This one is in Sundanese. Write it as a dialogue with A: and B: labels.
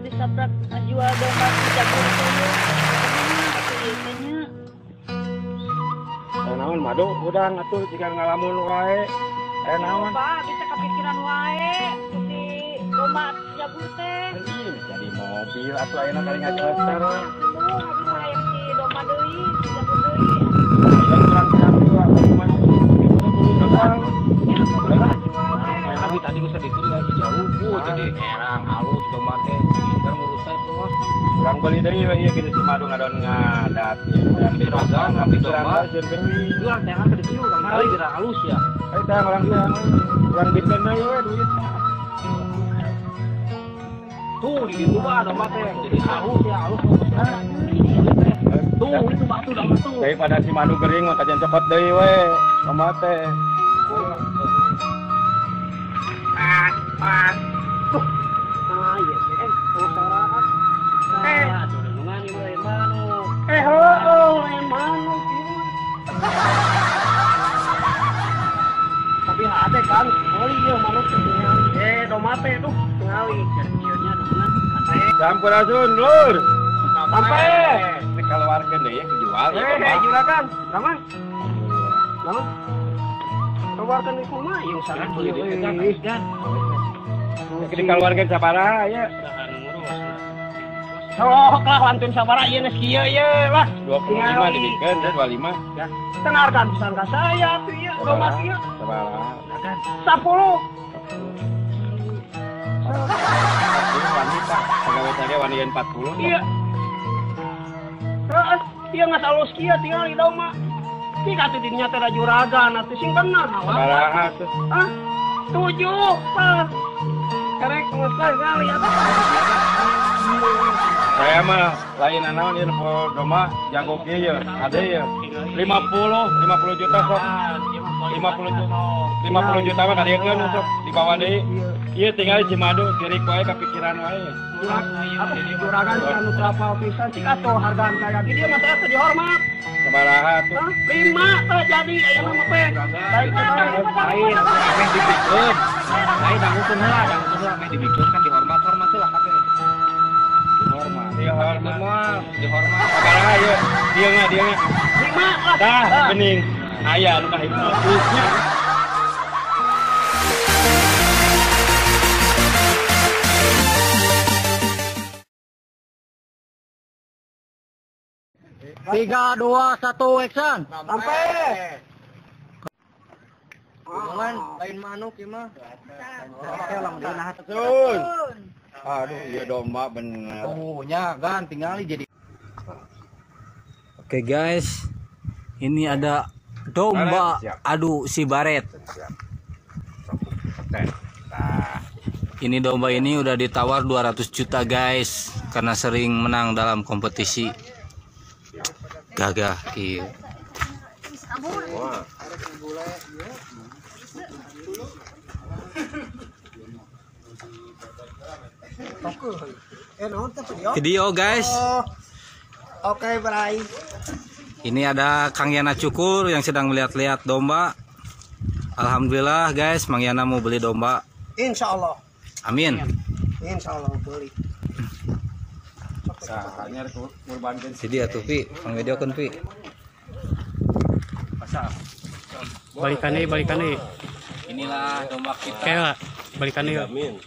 A: Disabrak jual domba si Jabur teh. Atuh ieu teh nya.
B: Aya naon madu udang atuh jika ngalamun wae. Aya naon?
A: Pak, bisa kepikiran wae si domba Jabur teh.
B: Jadi mobil atuh ayeuna kali ngaceleter.
A: Tuh, abi mah hayang si domba deui, si Jabur deui.
C: Tapi tadi gue sedikit lagi jauh, jadi erang halus domba teh, pintar ngurusnya itu mah.
B: Kurang beli deui we ieu kitu si madu ngadon ngadat.
C: Pikiran
B: domba jeung beli.
C: Urang teh ka ditu urang kali geura halus ya.
B: Ayo teh urang teh urang bikeun deui we duit.
C: Tuh di ditu mah domba teh jadi halus ya, halus ngurusna. Tuh itu batu domba tuh.
B: Daripada si madu gering mah kajian copot deui we domba teh.
C: Tuh. Ah iya saraan. Atuh dengungan ieu lain manuk. Heueuh lain manuk ieu. Tapi hade kan meuli ieu manuk teh. Domba teh tuh tingali kieu-nya dengungan.
B: Sampurasun lur.
C: Sampai.
B: Ini keluarga deui dijual ya.
C: Juragan. Ramah. Ramah. Keluarkan di kumaha ieu sareng beli deui kan.
B: Dikeluarkeun sabaraha ya.
C: Sok lah wantun sabaraha ieu geus kieu ieu lah.
B: 25 dibikeun 25.
C: Ya. Tengarkan pisan ka saya tuh ieu domba ieu.
B: Sabaraha?
C: 10.
B: 40 wanita. Pagawe teh wanian 40.
C: Iya. Heeh, ieu geus alus kieu tingali domba. Cik atuh dinya teh juragan atuh sing bener
B: sabaraha tuh?
C: Hah? 7 tah. Karek geus kali atuh.
B: Saya mah lain naon ieu domba jago kieu ye, ade ye. 50 juta sok. 50 juta mah kadiekeun sok dibawa deui. Ieu tinggal Cimadu sirik wae kapikiran wae.
C: Juragan anu teu apal pisan cik atuh hargaan kaya di dieu mah saya teh dihormat.
B: Sabaraha tuh?
C: 5 teh jadi ayeuna mah teh.
D: Lain meh dibikeun. Lain dangukeun heula, meh dibikeun kan dihormat-hormat heula kabeh.
B: Dihormat. Dihormat
D: moal, dihormat.
B: Sabaraha ieu? Dieu mah, dieu mah.
C: 5 lah.
B: Tah, bening. Aya anu kahipnotisnya.
C: 3, 2, 1, action. Sampai.
D: Hubungan lain manuk ieu mah.
B: Aduh, ieu domba bener.
D: Oh, nya gan tingali jadi.
E: Oke guys, ini ada domba adu si Baret. Ini domba ini udah ditawar 200 juta guys, karena sering menang dalam kompetisi. Gagah iya. Video guys.
C: Oke, bye.
E: Ini ada Kang Yana Cukur yang sedang melihat-lihat domba. Alhamdulillah guys, Mang Yana mau beli domba.
C: Insya Allah.
E: Amin.
C: Insya Allah beli.
E: Jadi atuh Pi, pang video kan Pi.
F: Balikan nih.
E: Inilah domba kita.
F: Kayak balikan nih.
E: Amin.